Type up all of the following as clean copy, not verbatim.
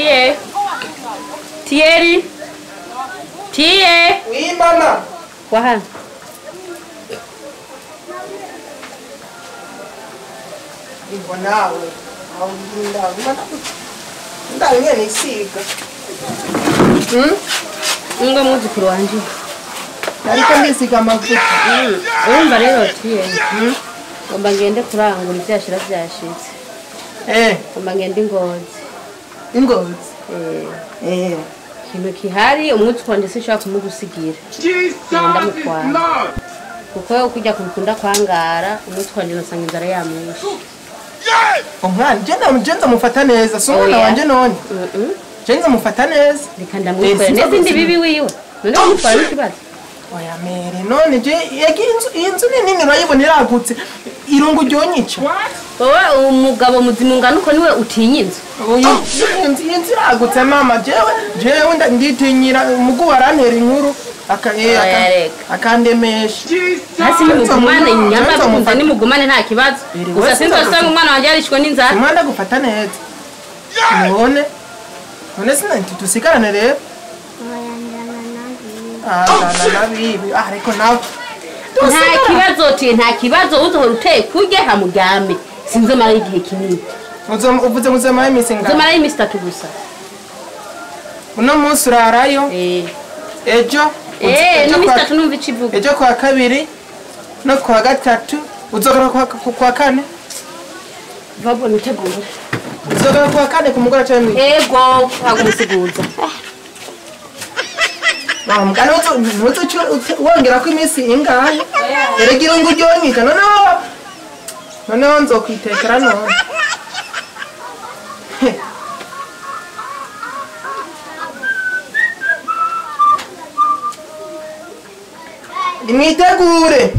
Tie. Thierry. Tie. Oui, mama. Kwa. Ngo nawe ndawe nisiga. Ngo muzukuru wanje. Ariko ndisiga amavuta. Urumva rero Tie. Ngomba ngende kurangura ivyashira vyashitse. Ngomba ngende ingozi. Ingozi? Ikintu kihari umwuzukuru wanje sinshobora kumugusigira. Ndamutwara. Kuko kujya kubikunda kwangara umwuzukuru wanje nosanga inzara yamwishe. Umwana je ndamufata neza si umwana wanje none. Je ndamufata neza. Reka ndamwitwara neza indi bibi wiwe. None wamutwara n'ikibazo. Oya mere none je inzu ni nini urayibona iragutse irungu ryonyica. Wowe umugabo muzima ungana uko niwe utinya inzu. Inzu iragutse mama jewe nditinyira umugu warantera inkuru akandemesha. Hasi nimugumane inyama bikunze nimugumane nta kibazo. Gusa sinzosanga umwana wanje yarishwe n'inzara. Umwana gufata neza. None sinanti tusigarane rero. Ariko nawe nta kibazo ti nta kibazo uzohora uteye kurya hamuryame sinzomara igihe kinini. Uvuze muzomara iminsi ingana? Nzomara iminsi itatu gusa. Uno munsi urarayo? Ejo? N'iminsi itatu numva ico ivuga. Ejo kwa kabiri no kwa gatatu uzogera kwa kane? Vabo nitegure. Uzogera kwa kane ku mugoroba canke mw'ijoro? Ego, ntagumusiguza. Mama, ntuzo wongera ko iminsi ingahe? Erega irungu ryonyika noneho nzokwitekera none. Nimwitegure.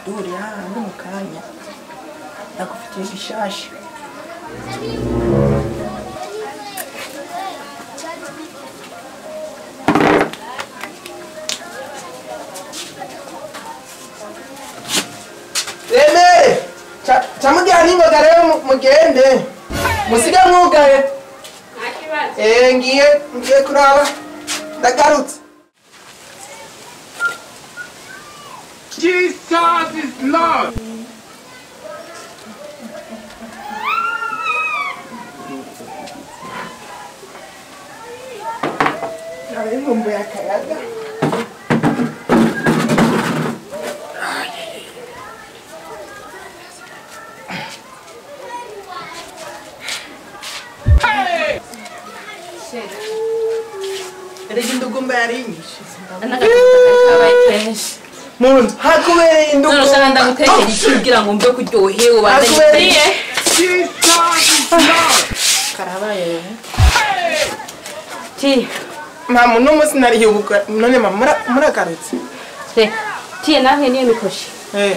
Duhurira hahandi mu kanya ndagufitiye gishasha. Remere camugira n'ingoga rero mugende musige mwugaye. Ngiye kuraba ndagarutse. Jesus is Lord. Nari akayaga. Erega indugumba yarinyishe. Muntu hakubereye indugumba. None ndagutekera iki kugira ngo mbe kuryohewe ubandanye. Karabaye. Ti. Mama uno munsi nariye none mama muragarutse. Reka tiye nawe niyo mikoshi.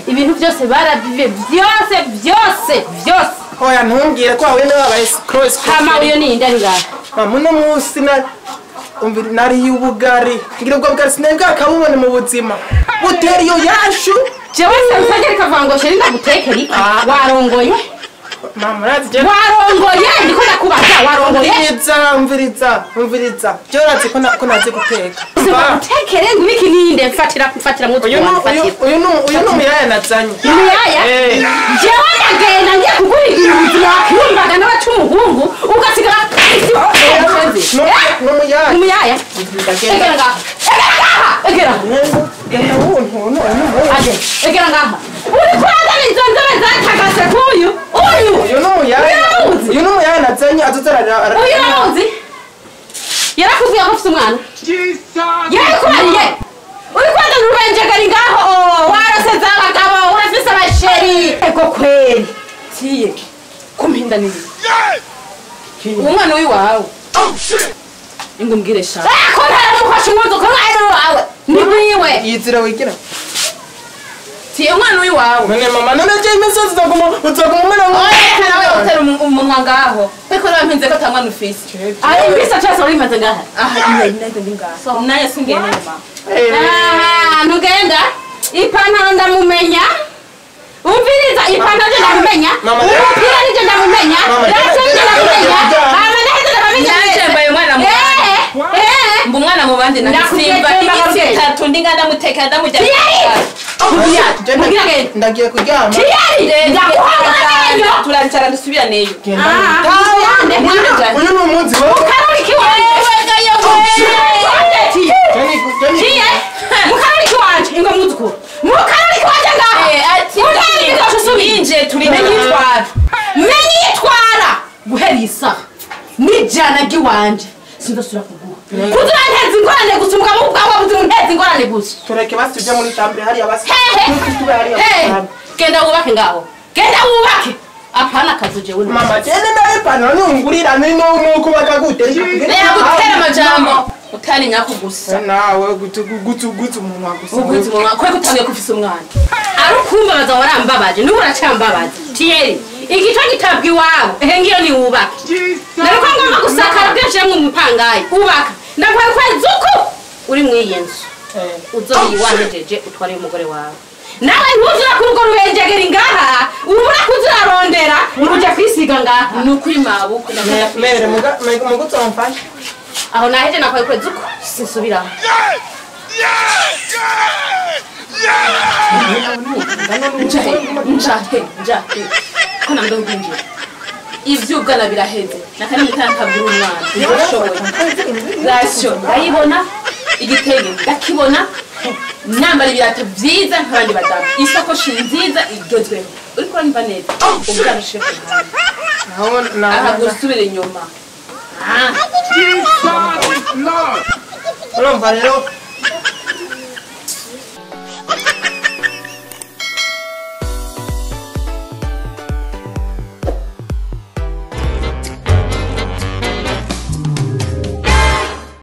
Ibintu byose barabive byose byose byose. Oya ntumbwire ko wahuye n'ababaye cross. Hama uyo ni inde ngaha. Mama uno munsi nariye ubugari. Ngira ubwo bugari sinari bwakabubone mu buzima. Butera iyo yashu. Jewe se reka ngo sheri ndagutekera iki? Warongoye? Mama urazi je warongoye ndiko ndakubaza warongoye? Umviriza. Je urazi ko nazi guteka. Utekere ngo ibiki ninde mfatira mutwe wanjye. Uyu ni umuyaya nazanye. Umuyaya? Jewe ndagenda ngiye kugura ibintu buzima wakwiyumvaga n'abaca umuhungu ugasigara n'umuyaya. Umuyaya? Egera ngaha. Egera ngaha. Egera ngaha. Uri kurazana izo nzobe zatagase kuyu. Uyu. Uyu ni umuyaya. Uyu ni umuyaya nazanye azozara. Uyu uramuzi? Yarakubwiye ko ufite umwana. Yarakubariye. Uri kurazana urubenjegari ngaho waraseze abagabo urafise abasheri. Ego kweri. Tiye. Kumpinda nini? Umwana wiwawe. Ingo mbwire sha. Ko ntaramufashe umwuzuko mwana wawe. Ni wiwe. Yizira wigira. Ti umwana uri wawe. None mama none je imisozi uzaguma umena Oya nawe utera umunwa ngaho. Kuko nampinze ko tamwana ufise. Ari mbisa cyose uri maze ngaha. Aha ina ndi ngaha. Naye singende mama. Ah, nugenda ipantaro ndamumenya. Umviriza ipantaro je ndamumenya. Umupira nije ndamumenya. Rase nije ndamumenya. Mama naheze ndamumenya. Nanje mbaye umwana mu. Mbu umwana mu bandi nasimba iminsi itatu ndi nganda muteka ndamujya. Ndagiye kuryama. Turancara dusubiraneyo. Uyu ni umunsi wawe. Mukaruriki wanje. Mukaruriki wanje ingo mwuzukuru. Mukaruriki wanje ngaha. Ati inje turi menyitwara. Menyitwara guhera isaha. Nijana giwanje. Sindasubira kuguha. Kuzuranteza ingorane gusa umugabo ubwawe buzi unteza ingorane gusa. Tureke basi tujye muri chambre hariya basi. Genda wubake ngaho. Genda wubake. Apana kazu jewe. Mama jene nawe ipantaro nungurira ni nuko bakagute. Reka gutera amajambo. Utari nyako gusa. Nawe gutu gutu umunwa gusa. Ugutu umunwa kwe kutangiye kufisa umwana. Arukumbabaza warambabaje nubu uracambabaza. Thierry igico gitabwa iwawe ehe ngiyo ni wubake. Nariko ngomba gusakara bwinshi mu mupangayi ubaka. Ndaguhaye ukwezi uku uri mw'iyi nzu. Uzoyiwahejeje utware umugore wawe. Nawe ntuzura kuri urwo rubenjegeri ngaha ubura kuzurarondera ngo kwisiga ngaha. Nukuri mabuko mere muga mfashe. Aho naheje nakwaye kwezi uku sinsubiraho. Nja ko nando kwinjira. Ivyo ubwana biraheze. Nakani mutanka buri umwana. Rasyo ndayibona igitenge ndakibona nambara ibirato vyiza nk'abandi badamu. Isakoshi nziza igezweho. Uriko uranyumva neza. Ubwana ushire ku ruhande. Aha gusubira inyuma. Urumva rero